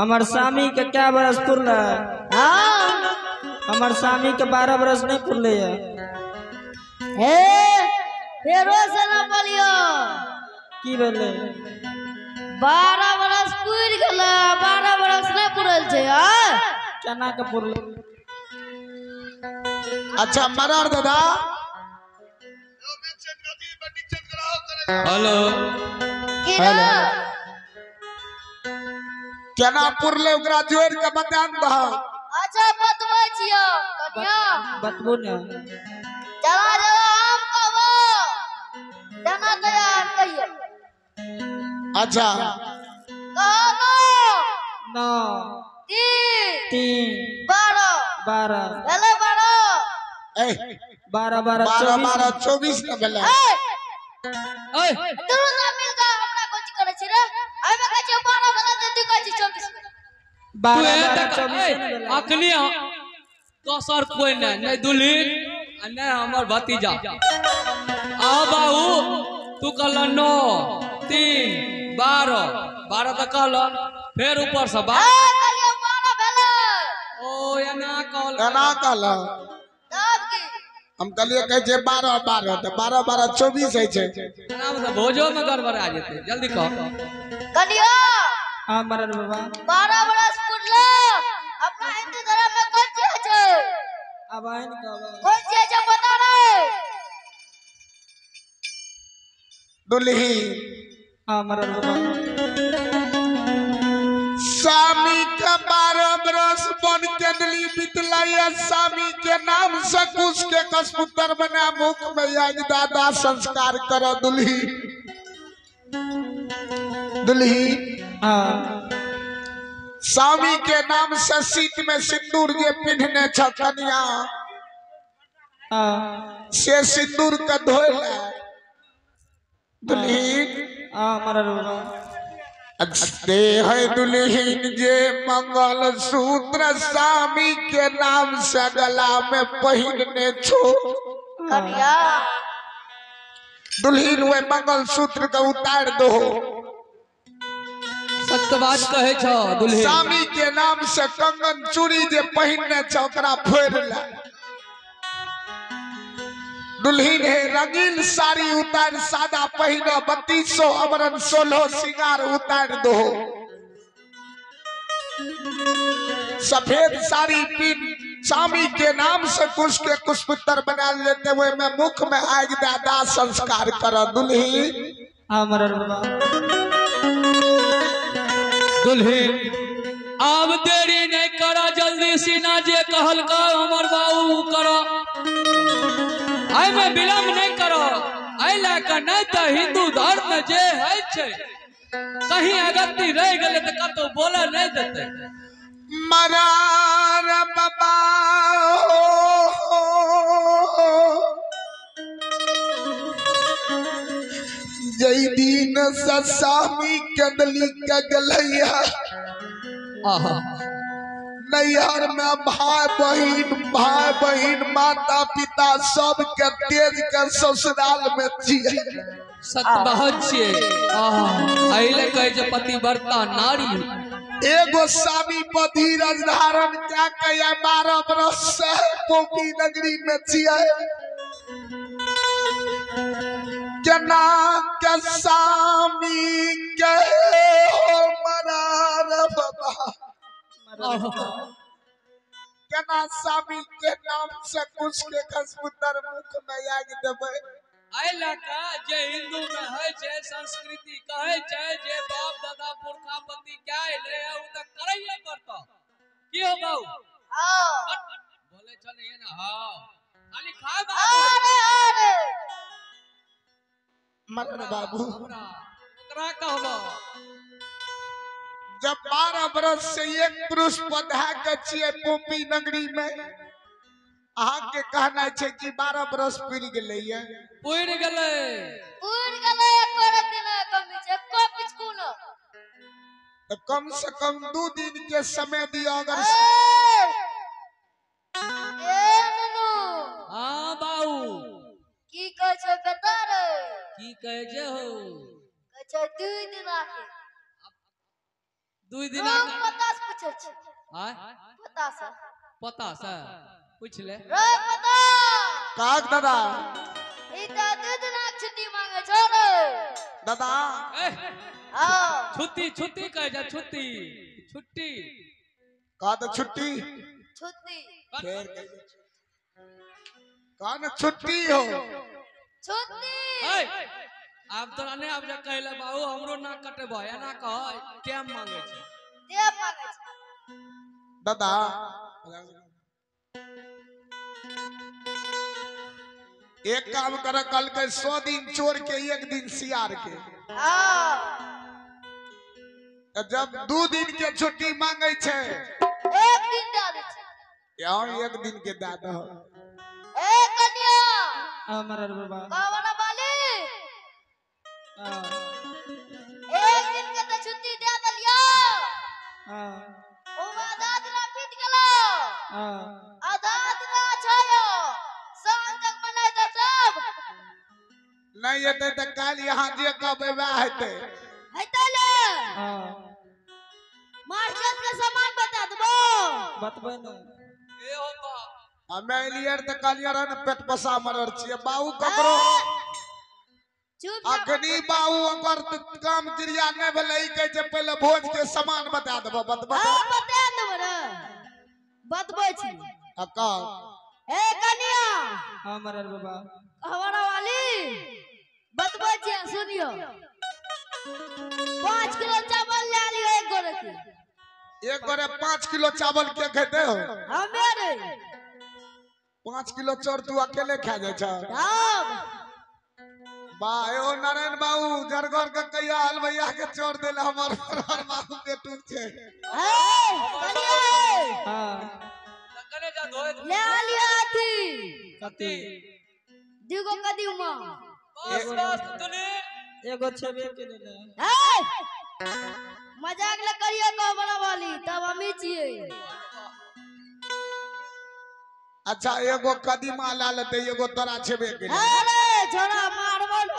हमर स्वामी के क्या बरस पुरले? हाँ हमर स्वामी के 12 बरस नहीं पुरले है। हे फेरो से ना बोलियो। की भेलै? 12 बरस पुर गेलै, 12 बरस नहीं पुरल छै। हां केना के पुरले? अच्छा मरार दादा हेलो हेलो केना पुरले ओकरा जोड़ के बता दह। अच्छा बतबै छियो कनिया बतबू ने। चला चला हम कहबो जना तैयार कहियो। अच्छा कहो 9 3 3 12 12 भेलै 12 ए 12 12 12 24 न भेलै। ए दुनू ना मिल के हमरा कुछ करै छी रे। एमे कहै छै 12 भेलै त तू कहै छी 24। 12 12 24 न भेलै। अखनी दोसर कोई नहीं, नहीं दुल्हन आ नहीं हमर भतीजा। आ बाबू तू कहल 9 3 12 12 त कहल फेर ऊपर से 12 कहलियो 12 भेलै। ओ एना कहल एना कहल तब की हम कहलिए कहै छै 12 12 त 12 12 24 होइ छै। एना में भोजो में गड़बड़ा जेतै। जल्दी कह कनिया। हां मरन बाबा 12 बरस पुरलो। अपना हिंदू धर्म में कोन चीज छै? अब आइन कहबो कोन चीज छै पता नहीं। दुल्ही। हां मरन बाबा स्वामी के 12 बरस बन के दिली बितलाया। स्वामी के नाम से कुश के कसपुत्र बना मुख में याद दादा संस्कार करो दुल्ही। दुल्ही हाँ स्वामी के नाम से सीत में सिंदूर जे पिन्हने छ कनिया हाँ से सिंदूर के धोए ला दुल्ही। हाँ मरन बाबा दे है दुल्हीन जे मंगल सूत्र स्वामी के नाम से गला में पहिनने छो कनिया। दुल्हीन वे मंगल सूत्र के उतार दो। सत्य बात कहे छो दुल्हीन। स्वामी के नाम से कंगन चूड़ी जे पहिनने छो ओकरा फोड़ ला। दुल्हीन है रंगीन साड़ी उतार सादा पहिनो 3200 अमरन 16 सिंगार उतार दो। सफेद साड़ी पीन स्वामी के नाम से कुश के कुशपुत्र बना लेते हुए मैं मुख में आग दादा संस्कार कर दुल्हीन। हाँ मरन बाबा दुल्हीन अब देरी नहीं करा जल्दी सीना जे कहल का हमर बाबू करो। आई में विलंब नहीं करो। आई लैके नहीं तो हिंदू धर्म जे है छे कहीं अगत्ती रह गए तो कतौ बोले नहीं देते। मरार बाबा जय दिन स्वामी कदली के गलैया नैहर में भाई बहिन माता पिता सब के तेज के ससुराल में जिए। सत बहुत छिए। आहा कहे जे पतिव्रता नारी। एगो स्वामी पर धीरज धारण क्या के 12 बरस से पोपी नगरी में जिए। केना के स्वामी के हो मरार बाबा केना स्वामी के नाम से कुछ के खसपुत्र मुख में आग देबै। एहि लए कऽ जे हिंदू में होइ छै संस्कृति कहै छै जे बाप दादा पुरखा पति क्या एलै ओ तऽ करैए पड़तौ। की हो बाबू? बोले छलियै ने। हाँ खाली खाय बाबू। मरन बाबू ओकरा कहबो जब 12 बरस से एक पुरुष पधा के छियै पोपी नगरी में अहाँ के कहना छै कि 12 बरस पुरि गेलै। पुरि गेलै पुरि गेलै एको रत्ती नहि कमी छै एको पिचकू न। तो कम से कम 2 दिन के समय दियो अगर। ए नुनू। हाँ बाबू की कहै छै बता रे? की कहै छै हो? कहै छै 2 दिना के 2 दिना पता पूछै छी। आय पता से। पता से पूछ ले। रे पता काक दादा ई त 2 दिनक छुट्टी मांगे छौ रे दादा। हां छुट्टी छुट्टी कह जा छुट्टी छुट्टी का त छुट्टी छुट्टी फेर कह न छुट्टी हो छुट्टी। ए आब तोरा नै आब जा कहले बाबू हमरो ना कटबो एना कह टाइम मांगे छै। टाइम मांगे छै दादा। एक काम कर कल के 100 दिन चोर के 1 दिन सियार के। हां जब 2 दिन के छुट्टी मांगे छै 1 दिन दे दे छै। यहाँ 1 दिन के दे दो। ए कन्या हमर बाबा कावना वाली 1 दिन के त छुट्टी दे देलियो। हां ओ आधा दिन बीत गेलो। हां आधा दिन छै साँझ तक मनाय त सब नहीं हेतै त काल्हि यहाँ जे कहबै वएह हेतै। हेतै ले। हां मार्केट के सामान बता देबो। बतबै न। ए हो बा हमे एलियै त कहलियै रह न पेट पसा मरर छियै बाबू ककरो चुप। अखनी बाबू ओकर काम क्रिया नहीं भेलै। ई कहै छै पहिले भोज के सामान बता देबो। बतबै हां बता देबो रे बतबै छी। आ कह ए कन्या हमर बाबा हमारा वाली बतबै छी सुनियो। 5 किलो चावल ले लियो एक गोरे के। एक गोरे 5 किलो चावल के खेते हो? हमे रे 5 किलो चाउर तू अकेले खा जाय छ? हां बा एहो नारायण बाबू जरगर के कहिया हलवैया के चोर देला हमर बाबू के टूक छै। ए कन्या हां कने जा धोए ले लियो अथी कथी दुगो कदीमा। बस बस तुनी एगो छेबे के ले। ए मजाक ल करियो को बड़ा वाली तब हमी छिए। अच्छा एगो कदीमा ला लेते एगो तोरा छेबे के। अरे छोरा मारबो न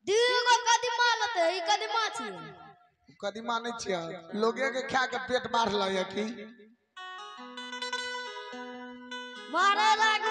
दुगो कदीमा लेते ई कदीमा छिए। कदीमा नहीं छिए लोगे के खा के पेट बाढ़ लय की मारे लाग।